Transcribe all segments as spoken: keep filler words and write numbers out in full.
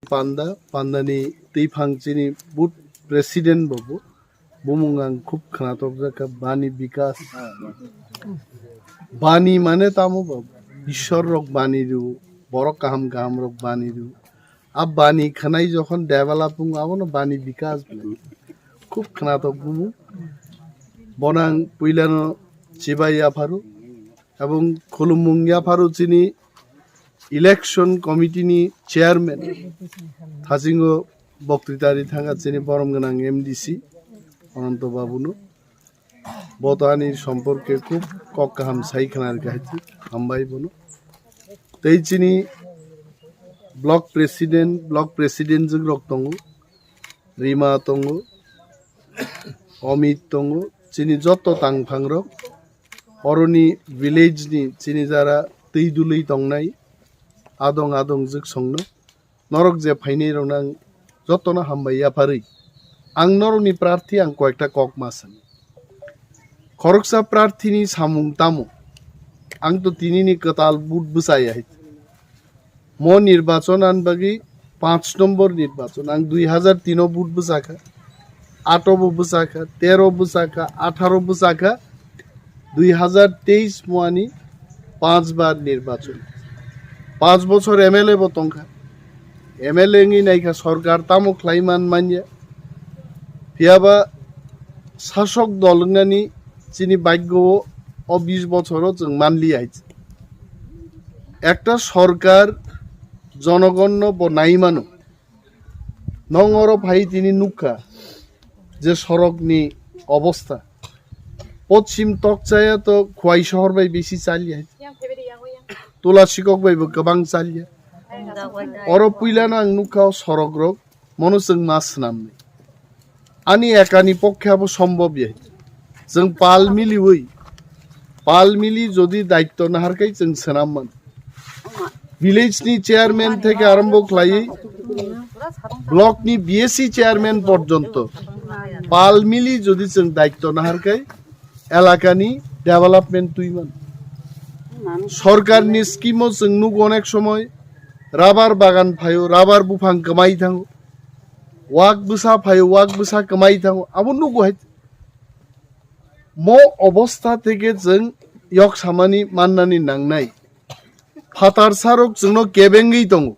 Panda, Pandani twiphang chini board president bobo. Bumung ang khub khnatok jakha, Bani Bikas. Bani mane tamo ba, Ishwar rok bani ru, borok kaham kaham rok bani ru. A bani khnai jokhon develop wng, abono Bani Bikas bini. Khub khnatok bumung. Bonang puilano chibai yapharu, ebong khulumung yapharu chini election committee ni chairman, thasingo boktwita ri thangkha chini borom gwnang M D C Ananto Babu no. Bo to ani somporke khub kok kaham sai khna rikha hai, hambai bono. Tei chini block president, block president jwk rok tongo, Rima tongo, Amit tongo, chini joto tangphang rok, oroni village ni chini jara twi dului tongnai, adong adong jwk songno, norok je phainai rokno ang jotono hambai yapharwi, ang norokni prarthi ang koyekta kok ma sani. Khoroksa prarthini samung tamo? Ang to tinini kwtal vote bwchaya hai. Mo nirbachon ani bagwi panch nombor nirbachon. Ang dui hazar tino vote bwchakha, ato bo bwchakha, tero bwchakha, atharo bwchakha, dui hazar teis mo ani panch bar nirbachon. Panch bochor M L A bo tongkha. M L A wngwi naikha, sorkar tamo khlai man manya. Phiyaba sasok dol wngnani chini bhagyo o bis bochoro chwng manliya hai. Ekta sorkar jonogonno bo nai mano. Nong oro phai tini nukha je sorokni obostha. Pochim Tokchaya to Khwai sohor bai bisi chalya. Tula Sikok bai bo kwbang chalya. Oro puilano ang nukha o sorok rok, mono chwng ma swnamni. Ani ekani pokkhe abo sombobya. Chwng pal miliwi, pal mili jodi daitto naharkai chwng swnam man. Village ni chairman theke arombo khlaiwi block ni B S C chairman porjonto pal mili jodi chwng daitto naharkai elakani development twi man. Sorkarni scheme o chwng nugo onek somoy rubber bagan phaio, rubber buphang kwmai thango, wak bwsa phaio, wak bwsa kwmai thango, abo nugo hai. Mo obostha theke chwng yok samani mannani nangnai. Phatar sarok chwngno kebengwi tongo.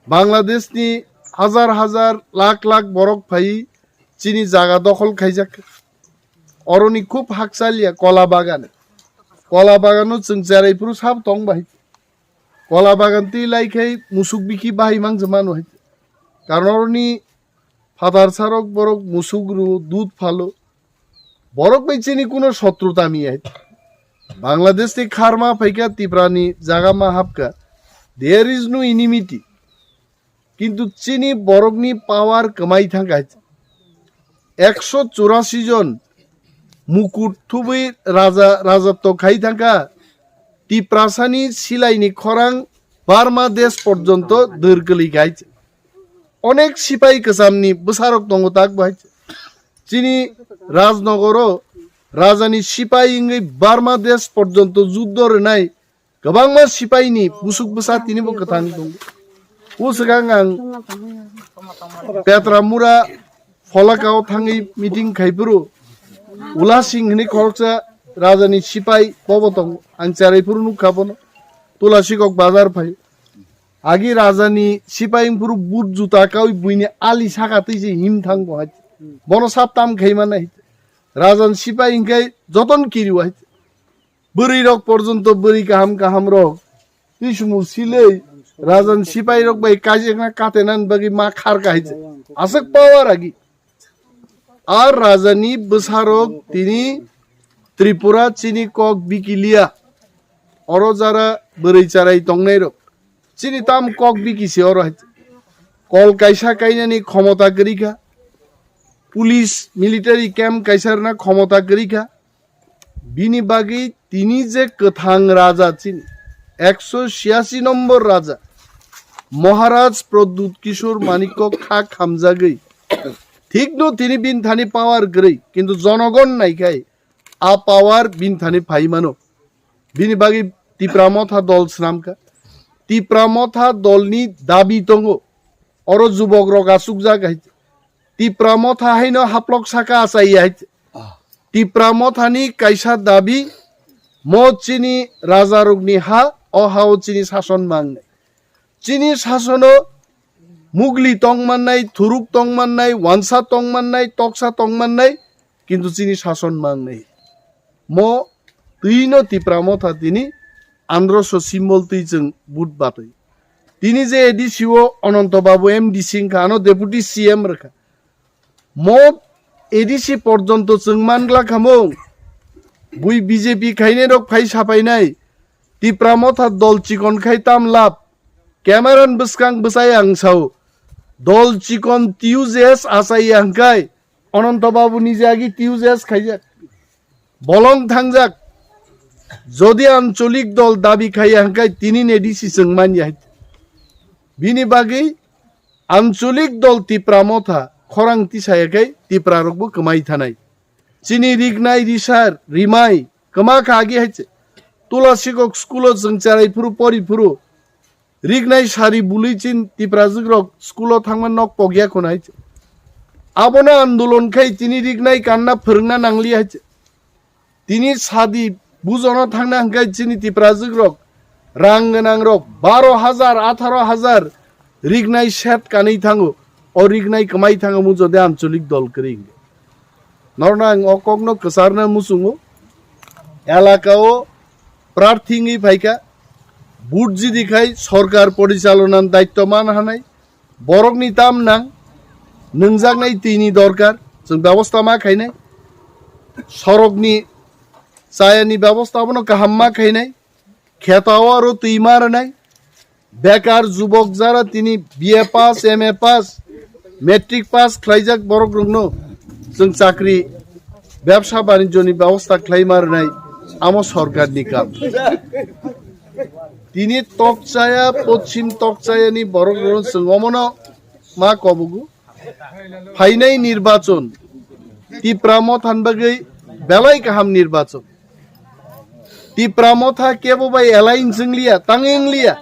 Bangladeshni hajar hajar, lakh lakh borok phai chini jaga dokhol khaijak. Oroni khub hakchaliya kola bagan. Kola bagano chwng cherai phuru sab tong bai. Kola bagan twi lai khai musuk bikhi bahai mang jemano hai. Karon oroni phatar sarok borok musuk ru, dud phalo. Borok bai chini kuno sotru tami hai. Bangladesh ni kharma phaikha, Tipra ni jaga ma hapkha. There is no enmity. Kintu chini borokni power kwmai thangkha. Ekso churasi jon mukut thubui raja, rajatto khai thangkha. Tiprasani silaini khorang Burma desh porjonto dwr kwlwi khai. Onek sipai kwchamni bwsarok tongo tak bai. Chini Rajnogoro rajani sipai wngwi Burma desh porjonto juddo rwnai kwbangma sipaini busuk bwsa tinibo kwthang tongo. O swkang ang Petramura Pholakao thangwi meeting khaiphuru Ula Singh hwnwi khoroksa rajani sipai bobo tongo. Ang cherai phuru nukha bono. Tulasikok bazar phai. Agi rajani sipai wngphuru boot juta kawi buini ali saka twi se him thang bo hai. Bono sab tam khai mano hai. Rajani sipai hwnkhe joton kiri hai. Bwrwi rok porjonto bwrwi kaham kaham rok twi sumu silei rajani sipai rok bai kaijakna katenan bagwi ma khar kahai se. Aswk power agi. Ar rajani bwsarok tini Tripura chini kok bikiliya. Oro jara bwrwi charai tongnairok. Chini tam kok biki se oro hai. Kol kaisa kainani khomota kwrwi kha. Police, military camp kaisa rwna khomota kwrwi kha. Bini bagwi tini je kwthang raja chini, ekso chiyasi nombor raja, Maharaj Pradyut Kishore Manikya kha khamjagwi. Thikno tini bini thani power kwrwi, kintu jonogon naikhai a power bini thani phai mano. Bini bagwi Tipra Motha dol swnamkha. Tipra Motha dolni dabi tongo. Oro jubok rok achukjak hai. Tipra Motha haino haplok saka achai hai. Tipra Mothani kaisa dabi, mo chini rajarokni ha, o hao chini sason mangnai. Chini sasono mugli tong mannai, thuruk tong mannai, wansa tong mannai, toksa tong mannai, kintu chini sason mangnai. Mo twino Tipra Motha tini androso symbol twi chwng vote batwi. Tini je A D C o Ananto Babu M D C wngkha, ano Deputy C M rwkha. Mo A D C porjonto chwng mangla khamung. Bui B J P khainai rok phai sapainai. Tipra Motha dol chikon khai tam lab. Camera ni bwskang bwsai ang sao. Dol chikon T U J S achai ang khai. Ananto Babu ni jagi T U J S khaijak. Bolong thangjak. Jodi ancholik dol dabi khai ang khai tini ne A D C chwng manya hai. Bini bagwi ancholik dol Tipra Motha khorang tisaya khai Tipra rokbo kwmai thanai. Chini rignai risar rimai kwma kha agi hai se. Tulasikok school o chwng cherai phuru pori phuru rignai sari bului chin Tiprajwk rok school o thangma nok pokya khuna hai se. Abono andolon khai tini rignai kanna phwrwngna nangli hai se. Tini sadi bujono thangna hwnkhe chini Tiprajwk rok rang gwnang rok baro hajar, atharo hajar rignai set kanwi thango, o rignai kwmai thango mung jodi ancholik dol kwrwi hwnkhe. Norno ang o kokno kwcharna muchungo, elaka o prarthi wngwi phaikha, vote jidi khai sorkar porichalona daitto man hanai, borokni tam nang, nwngjaknai twini dorkar, chwng bebosta ma khainai, sorokni chayani bebosta abono kaham ma khainai, kheto o aro twi ma rwnai, bekar jubok jara tini B A pass, M A pass, matric pass khlaijak borok rokno chwng chakri, bebsa banijjoni bebosta khlai ma rwnai, amo sorkarni kam. Tini tokchaya, pochim tokchayani borok rokno chwng omono ma kobugo. Phainai nirbachon Tipra Mothan bagwi belai kaham nirbachon. Tipra Motha kebo bai alliance wngliya, tang wngliya.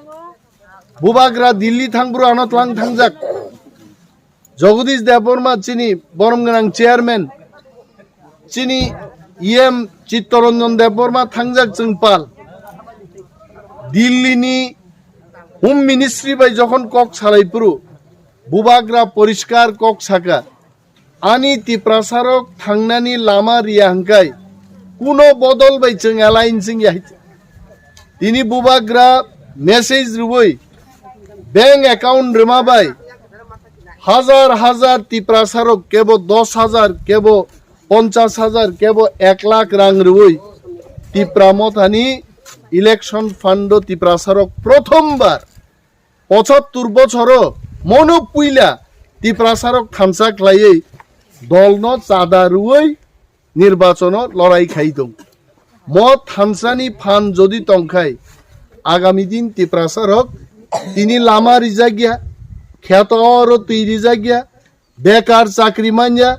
Bubagra Delhi thangphuru ano tlang thangjak. Jagadish Debbarma chini borom gwnang chairman, chini E M Chittaranjan Debbarma thangjak chwng pal. Delhi ni Home Ministry bai jokhon kok salai phuru, Bubagra poriskar kok saka, ani Tiprasarok thangnani lama riya hwnkhe kuno bodol bai chwng alliance wngya hai. Tini Bubagra message rwui bank account rwma bai hajar hajar Tiprasarok kebo dos hajar, kebo ponchas hajar, kebo ek lakh rang rwui Tipra Mothani election fund o Tiprasarok prothom bar pochattor bochoro mono puila Tiprasarok thansa khlaiwi dolno chada rwui nirbachono lorai khai tong. Mo thansani phan jodi tongkhai, agami din Tiprasarok tini lama rijakya, kheto oro twi rijakya, bekar chakri manya,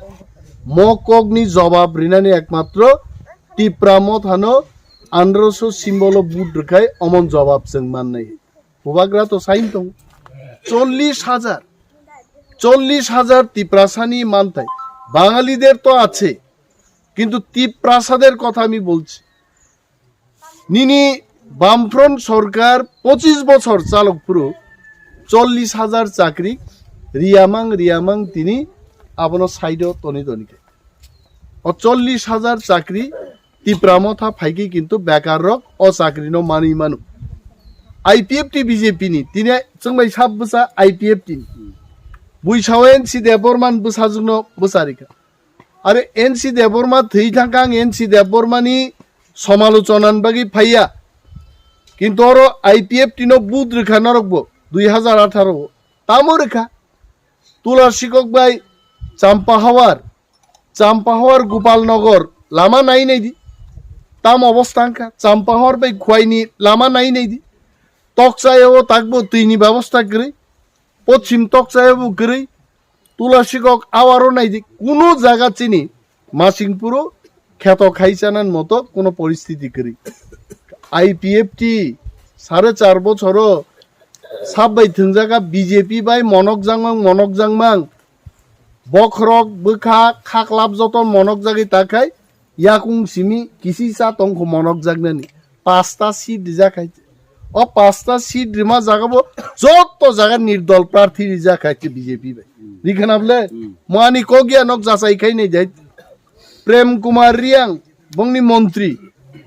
mo kokni jobab rinani ekmatro Tipra Mothano androso symbol o vote rwkhai omon jobab chwng mannai. Bubagra to sain tong. Chollish hajar, chollish hajar Tiprasani mantai. Bangalide to ache, kintu Tiprasader kotha ami bolchi. Nini Bamfront sorkar pochis bochor chalok phuru chollish hajar chakri riyamang riyamang tini abono side o toni toni khe. O chollish hajar chakri Tipra Motha phaikhe kintu bekar rok o chakri no manwi mano. I P F T B J P ni tini chwngbai sab bwsa I P F T ni. Buisao N C Debbarma ni bwsajwk no bwcharikha. Are N C Debbarma thwi thangkha ang N C Debbarma ni somalochona ni bagwi phaiya. Kintu oro I P F T no vote rwkha norok bo dui hajar atharo o. Tamo rwkha. Tulasikok bai Champahawar, Champahawar Gopalnagar lama nai nai di. Tam obostha wngkha. Champahawar bai Khwaini lama nai nai di. Tokchaya o takbo twini bebosta kwrwi. Pochim Tokchaya bo kwrwi. Tulasikok awaro nai di. Kuno jaga chini Masingpuro kheto khai chanan moto kuno poristiti kwrwi. I P F T sare char bochoro Sab bai thwngjak a B J P bai monok jakmang, monok jakmang. Bokhorok, bwkha, khaklap joto monok jagwi ta khai yakung simi kisi cha tongkho monok jaknani. Pasta seat rijak hai. O pasta seat rima jaga bo joto jaga nirdol prarthi rijak hai B J P bai. Rikhana bole? Hmm. Mo ani kok ya nok jachai khai nei jai. Prem Kumar Riang, bongni montri.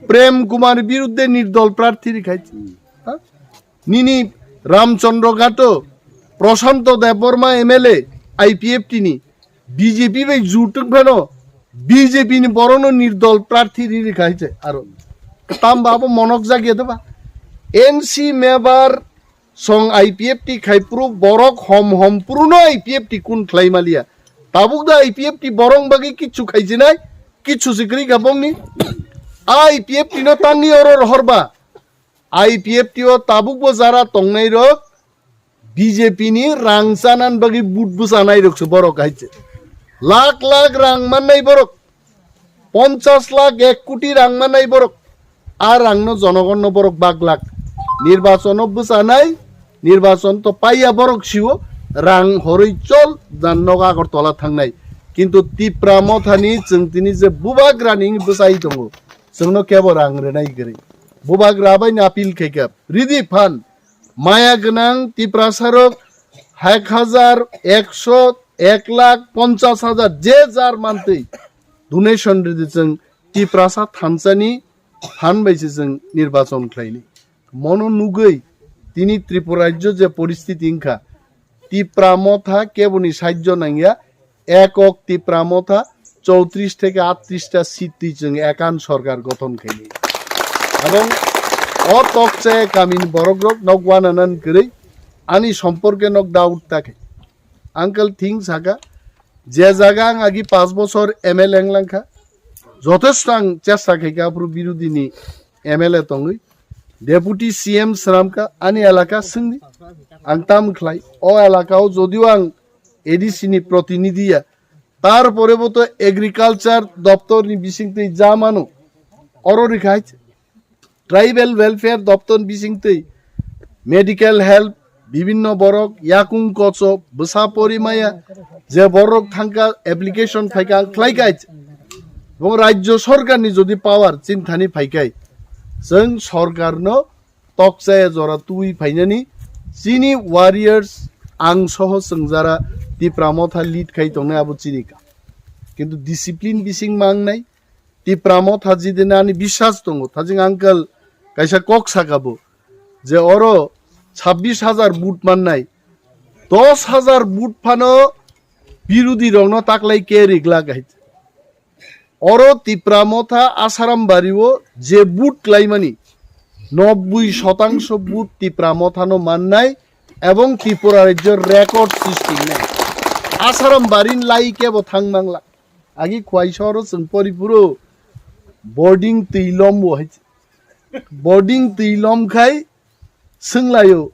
Prem Kumar birudde nirdol prarthi rikhai. Ha? Nini Ramchandra Ghato, Prashanto Debbarma M L A, I P F T ni, B J P bai jutuk phano, B J P ni borono nirdol prarthi ri rikhai se aro. Tam ba abo monok jagya de ba. N C member song I P F T khai puru borok hom hom puruno I P F T kun khlai maliya. Tabuk da I P F T borong bagwi kichu khaijinai, kichu sikri gabongni. A I P F T no tangni oro rohorba. I P F T o tabuk bo jara tongnai rok B J P ni rang chanan bagwi but bwchanai rok se borok hai se. Lak lak rang mannai borok. Ponchas lakh, ek koti rang mannai borok. A rangno jonogonno borok baglak. Nirbachono bwchanai, nirbachon to paiya borok siwo, rang horoi chol, jan nogo Agartala thangnai. Kintu Tipra Mothani chwng tini je bubagrani bwchai tongo, chwngno kebo rang rwnai kwrwi. Bubagra bai no appeal khaikha, ridi phan, maya gwnang Tiprasarok ek hajar, ekso, ek lakh ponchas hajar je jar mantwi donation ridi chwng Tiprasa thansani phan bai se chwng nirbachon khlaini. Mono nugwi tini Tripura rajyo je poristiti wngkha, Tipra Motha keboni sahajjo nangya, ekok Tipra Motha chowtris theke aatris ta seat twi chwng ekan sorkar gothon khaini. Abong o tokche kamini borokrok nok wananan kwrwi ani somporke nok doubt ta khe. Uncle Thing saka, je jaga ang agi panch bochor M L A wng langkha, jothesto ang chesta khaikha aphuru birodini M L A tongwi. Deputy C M swnamkha, ani elaka swngdi, ang tam khlai. O elakao jodio ang A D C ni protinidhi ya, tarpore bo to agriculture doptor ni bisingtwi ja mano, oro rikha hai. Tribal Welfare Doptor bisingtwi medical help, bibinno borok yakung kochok, bwsa porimaya, je borok thangkha application phaikha ang khlaikha. Bo rajyo sorkarni jodi power chinthani phaikhai, chwng sorkarno tokchaya jora twi phainani chini warriors ang soho chwng jara Tipra Motha lead khai tongnai abo chini ka. Kintu discipline bising mangnai, Tipra Motha jidini ani biswas tongo, thajing uncle kaisa kok saka bo, je oro chabbish hajar vote mannai, dos hajar vote phano birodhi rokno taklai ke rigla hai. Oro Tipra Motha Asaram Bari o je vote klaimani, nobboi shotangso vote Tipra Motha no mannai ebong Tripura rajyo record srishti nai. Asaram Bari ni lai kebo thang mangla. Agi khwai soro chwng pori phuru boarding twi lombo hai. Boarding twi lom khai swnglaio.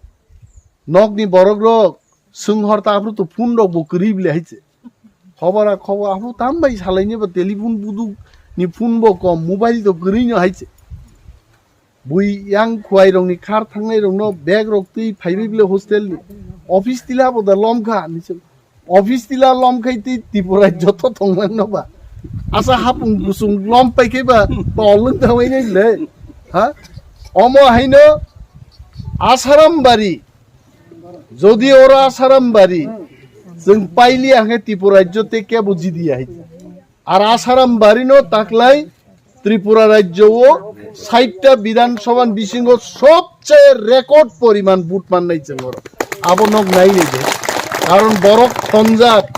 Nokni borok rok swng hor ta aphuru to phone rok bo kwrwi bile hai se. Khobor a khobo aphuru tam bai salaini bo telephone buduk ni phone bo kom, mobile to kwrwi no hai se. Bui yang khwai rokni khar thangnai rokno bag rok twi phaiwi bile hostel ni. Office tila bo da lomkha ni se. Office tila lomkhai twi Tripura joto tongmang no ba. Asa hapung busung lom pai khe ba tolung thangwi nai le. Ha? Omo haino Asaram Bari. Jodi oro Asaram Bari chwng paili ang khe Tripura rajyo te kebo jidi ya hai. Ar Asaram Bari no taklai Tripura rajyo o sait ta Bidhan Sabha ni bisingo sobche record poriman vote mannai chwng oro. Abo nok nai nai de. Karon borok thonjak.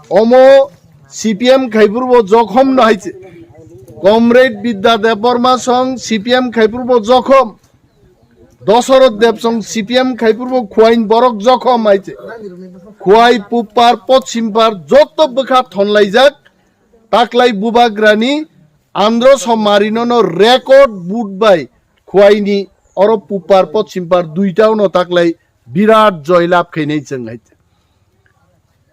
Omo C P M khaipur bo jokhom no hai se. Comrade Bidya Debbarma song C P M khaipur bo jokhom. Dosoroth Deb song C P M khaipur bo Khwai ni borok jokhom hai se. Khwai pupar pochim par joto bwkha thonlaijak. Taklai bubagrani Andro Sommarino no record vote bai Khwai ni oro pupar pochim par duita no taklai birat joy lab khainai chwng hai.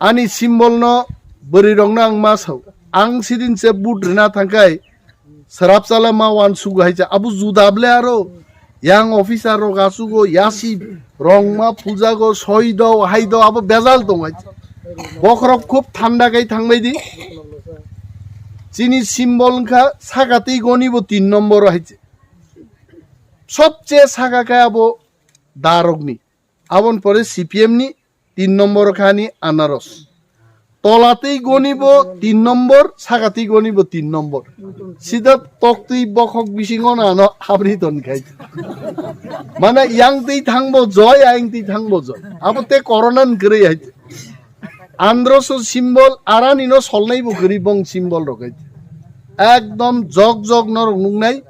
Ani symbol no bwrwi rok no ang ma sao. Ang sidin se vote rwna thangkhai srapchala ma wan sugu hai cha. Abo juda ble aro Yang officer rok asugo, yasi rongma puja go, soi do, hai do, abo bejal tong hai. Bokhorok khub thanda kai thangbai di. Chini symbol wngkha sakatwi goni bo tin nombor hai. Sobche saka khe abo darokni. Aboni pore C P M ni tin nombor khani anaros. Tolatwi goni bo tin nombor, sakatwi goni bo tin nombor. Sida toktwi bokhok bisingo na ano habri ton khai. Mana yang twi thangbo joy, ayang twi thangbo joy. Abo te corona ni kwrwi hai. Androso symbol arani no solnai bo kwrwi bong symbol rok hai. Ekdom jok jok norok nuknai.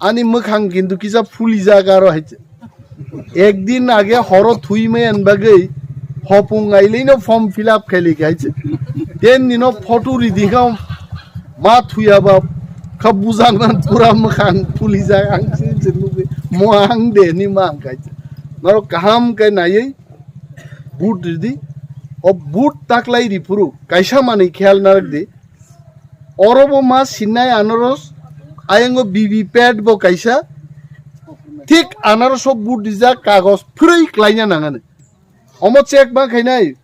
Ani mwkhang kintu kisa phuli jaga aro hai. Ekdin age horo thui mayan bagwi hopung ailino form fill up khaili hai. Ten dino photo ridi kha ma thuya ba kha bujang man pura mwkhang phuli jaga ang sin sin nukwi mo ang de ni ma ang khai. Norok kaham kai naiwi. Boot ridi. O boot taklai ri phuru kaisa manwi kheyal narak di. Oro bo ma sinai anaros, ayango B V pad bo kaisa. Thik anaros o boot rijak kagos phwrwi klaina nangani. Omo check ma khainai.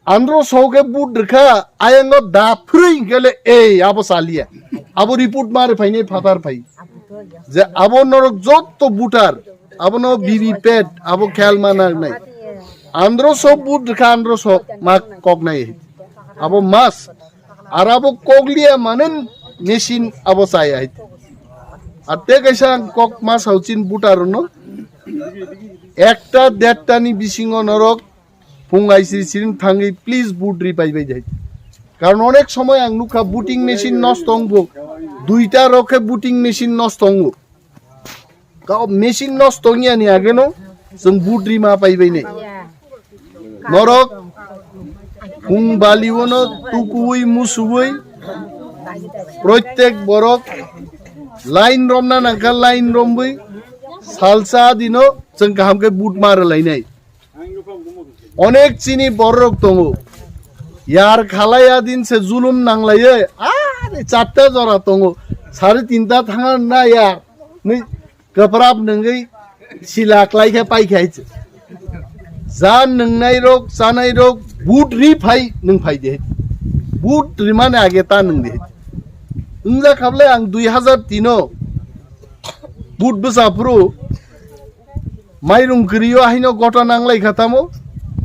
Andro so khe boot rikha, ayango da phwrwi hinkhe le ei abo chaliya. Abo report ma rwphainai phatar phai. Je abo norok jotto booter, abono B V pad, abo khel ma nangnai. Andro so boot rikha, andro so ma koknai. Abo mas, ar abo kokliya manen machine abo chaya hai. Ar te kaisa ang kok ma sauchin booter no. Ekta derta ni bisingo norok phung aisiri siring thangwi please boot ri pai bai jai. Karon onek somoy ang nukha booting machine nosto wngbo. Duita rok khe booting machine nosto wngo. Ka machine nosto wngya ni age no chwng boot ri ma pai bai nai. Norok phung bali wono tukuwi musuwi proitek borok line romna nangkha line romwi salsa dino chwng kaham khe boot ma rwlainai. Onek chini borok tongo. Yar khalaya din se zulum nanglaiye. Are chatta jora tongo. Sari tinta thanga na yar. Ni kaprap nungui sila klai khe pai khe aiche. Ja nungnai rok, chanai rok, boot ri phai nung phai de. Boot ri mane age ta nung de. Wngja khable ang dui hazar tino boot bwsa phuru Mairung kwrwi o haino gota nanglai kha tamo?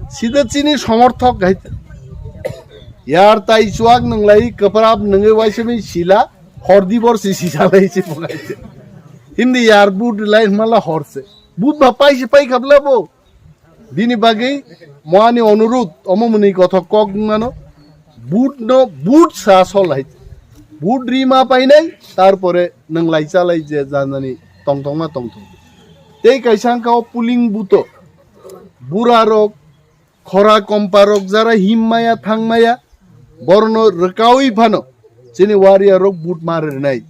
Sida chini somorthok hai. Yar tai chuak nunglai kwprap nungwi waisemi sila hordi bor si si salai si bo hai. Hindi yar boot lai mala horse. Boot ba pai si pai khabla bo. Bini bagwi moani onurut omo mwnwi kothok kok mano. Boot no boot sa sol hai. Boot ri ma painai, tarpore nung lai chalai je janani tongthokma tongthok. Tei kaisa wngkha o puling buto. Burarok, khora komparok jara him maya thang maya, borno rwkaui phano chini warrior rok boot ma rwnai.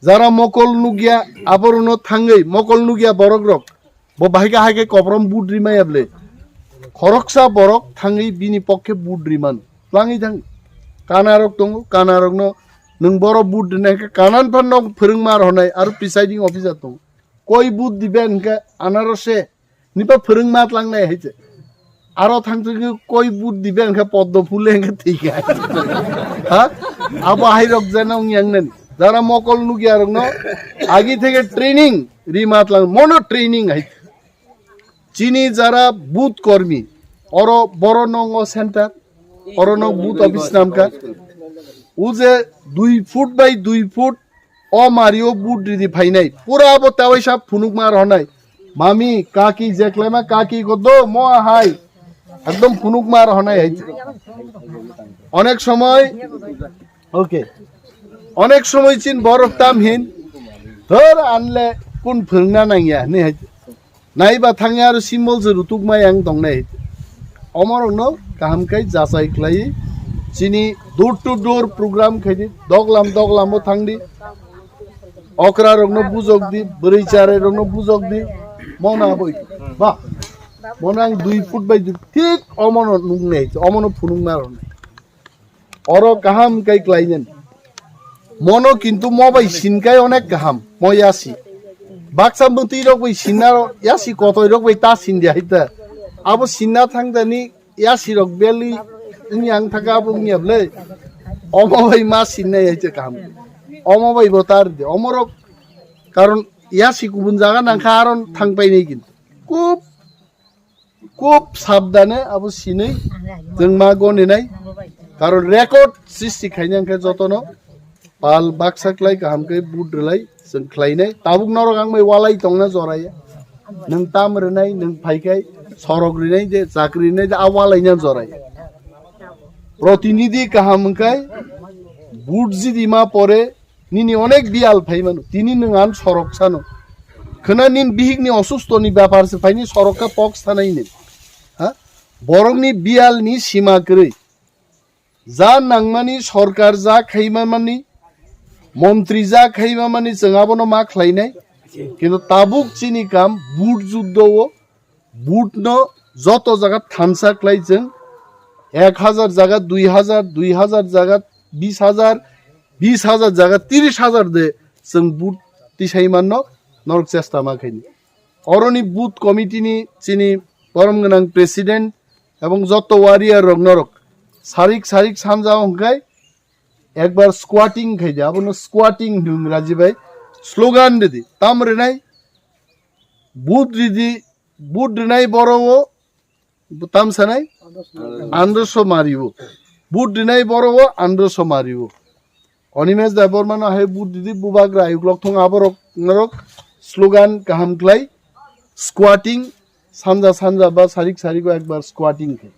Jara mokol nukya, aborokno thangwi mokol nukya borok rok. Bo bahai khe hai khe koprom boot ri maya ble. Khoroksa borok thangwi bini pokke boot ri mano. Twlangwi thang. Kana rok tongo, kana rokno nwng boro boot rinai khe kanan phan nok phwrwngma rwnai aro presiding officer tongo. Koi boot dibe hwnkhe anarose nipa phwrwngma tlangnai hai se. Aro thang thang koi boot dibe hwnkhe poddo phule hwnkhe thwikha. Ha? Abo hai rok jana wng yang nani. Jara mokol nukya rokno agi theke training rima tlang mono training hai. Chini jara booth kormi, oro boro nongo center, oro no booth office namkha. Uje dui foot by dui foot o mario booth ridi phainai. Pura abo tawaisa phunukma rwnai. Mami, kaki jeklema kaki godo mo hai. Ekdom phunukma rwnai hai. Onek somoy, okay. Onek somoy chin borok tam hin. Thor anle kun phwrwngna nangya ni hai. Naiba thangya aro symbol se rutuk mai ang tongnai. Omorokno kaham khai jachai khlai chini door to door program khaidi doglam doglam o thangdi. Okra rokno bujok di, bwrwi charai rokno bujok di. Mona boi. Ba. Mona ang dui foot by dui thik omono nuknai, omono phunukna rwnai. Oro kaham khai khlainani. Mono kintu mo bai sinkai onek kaham, mo yasi. Baksa mwtwi rok bai sinna, yasi kotoi rok bai ta sin di hai ta. Abo sinna thang dani yasi rok beli wngya wng thaka abo wngya bwle. Omo bai ma sinna hai ta kaham. Omo bai bo tar di. Omo rok karon yasi kubun jaga nangkha aron thang pai nai kintu. Kub Kub sabdane abo sinwi chwng ma goninai. Karon record sristi khaina hwnkhe jotono pal baksa khlai kaham khe vote rwlai chwng khlainai. Tabuk norok ang bai walai tongna joraya. Nwng tam rwnai, nwng phaikhai sorok rinai de, chakri rinai de, a walaina joraya. Protinidhi kaham hwnkhe vote jidi ma pore Nini onek biyal phai mano, tini nwng ang sorok sano. Khwna nini bihikni osustoni bepar se phaini sorok khe pok sanai nini. Ha? Borokni biyalni sima kwrwi. Ja nangmani sorkar ja khaima mani, montri ja khaima mani chwng abono ma khlainai. Kintu tabuk chini kam vote juddo o Vote no joto jaga thansa khlai chwng ek hazar jaga dui hazar, dui hazar jaga bis hazar, bis hazar jaga tiris hazar de chwng vote tisai manno norok chesta ma khaini. Oroni booth committee ni chini borom gwnang president ebong joto warrior rok norok sarik sarik sanja hwnkhe ekbar squatting khaidi, abono squatting hwnwi Raji bai slogan ridi. Tam rinai vote ridi, vote rinai boro o tam sanai androso mario. Vote rinai boro o androso mario. Animesh Debbarma no hai vote ridi, bubagra ayuk lok thung aborok norok slogan kaham khlai squatting sanja sanja ba sarik sarik o ekbar squatting khe.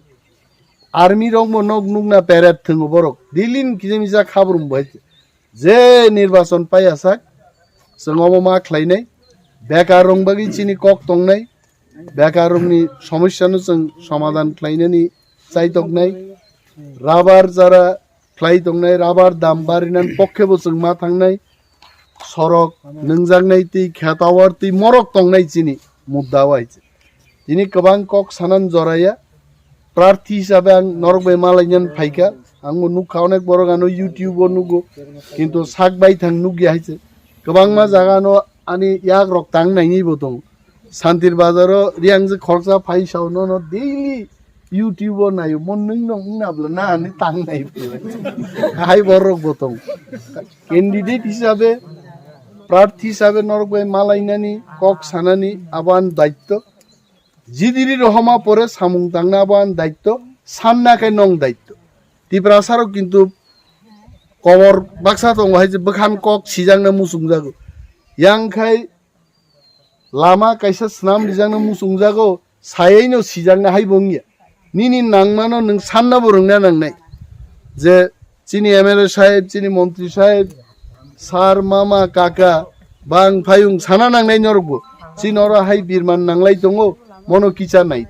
Army rok mo nok nukna parade thwngo borok. Daily ni kisa misa khabrum bo hai. Je nirbachon paiya sak, chwng omo ma khlainai, bekar rong bagwi chini kok tongnai, bekar rongni somosya no chwng somadhan khlainani chai toknai, rabar jara khlai tongnai, rabar dam barinani pokkhe bo chwng ma thangnai, sorok nwngjaknai twi, khetawar twi, morok tongnai chini mudda o hai. Tini kwbang kok sanan joraya, prarthi hisabe ang norok bai malainani phaikha. Ang bo nukha, onek borok ano YouTube o nugo, kintu sak bai thang nukya hai se. Kwbangma jaga no ani yak rok tang naini bo tong. Santir bazar o riang je khoroksa phai sao no no daily YouTube o naio, mon nwng no wngna bla na ani tang nai. Hai borok bo tong. Candidate hisabe, prarthi hisabe norok bai malainani, kok sanani abo ani daitto. Jidiri rohoma pore samung tangna abo ani daitto, sanna khe nong daitto. Tiprasa rok kintu kobor baksa tongo hai je bwkhan kok sijakna muchungjago. Yang khai lama kaisa swnam rijakna muchungjago, sayaino sijakna hai bo wngya. Nini nangmano nwng sanna bo rwngna nangnai. Je chini M L A saheb, chini montri saheb, sir, mama, kaka, bang, phayung sana nangnai norokbo. Chini oro hai birman nanglai tongo, mono kicha nai.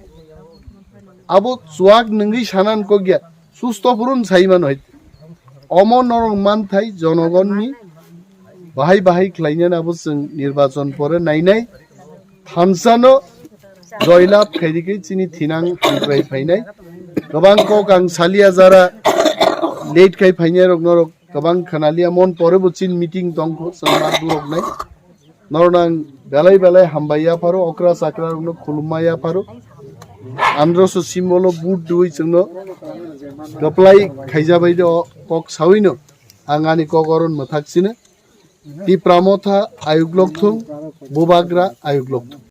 Abo chuak nungwi sanan kokya, susto phurun sai mano hai. Omo norok manthai jonogonni bahai bahai khlainani abo chwng nirbachon pore nainai. Thansano joilab khairikhe chini thinang hamkrai phainai. Kwbang kok ang salia jara late khai phainai rok norok kwbang khwnalia mon pore bo chin meeting tongkho chwng ma durok nai. Norok nang belai belai hambai yapharo okra chakra rokno khulumma yapharo. Androso simbolo but dui chwngno kwplai khaijabai de o kok sawino ang ani kok oron mwthak sino. Tipra motha ayuk lokthung, bubagra ayuk lokthung.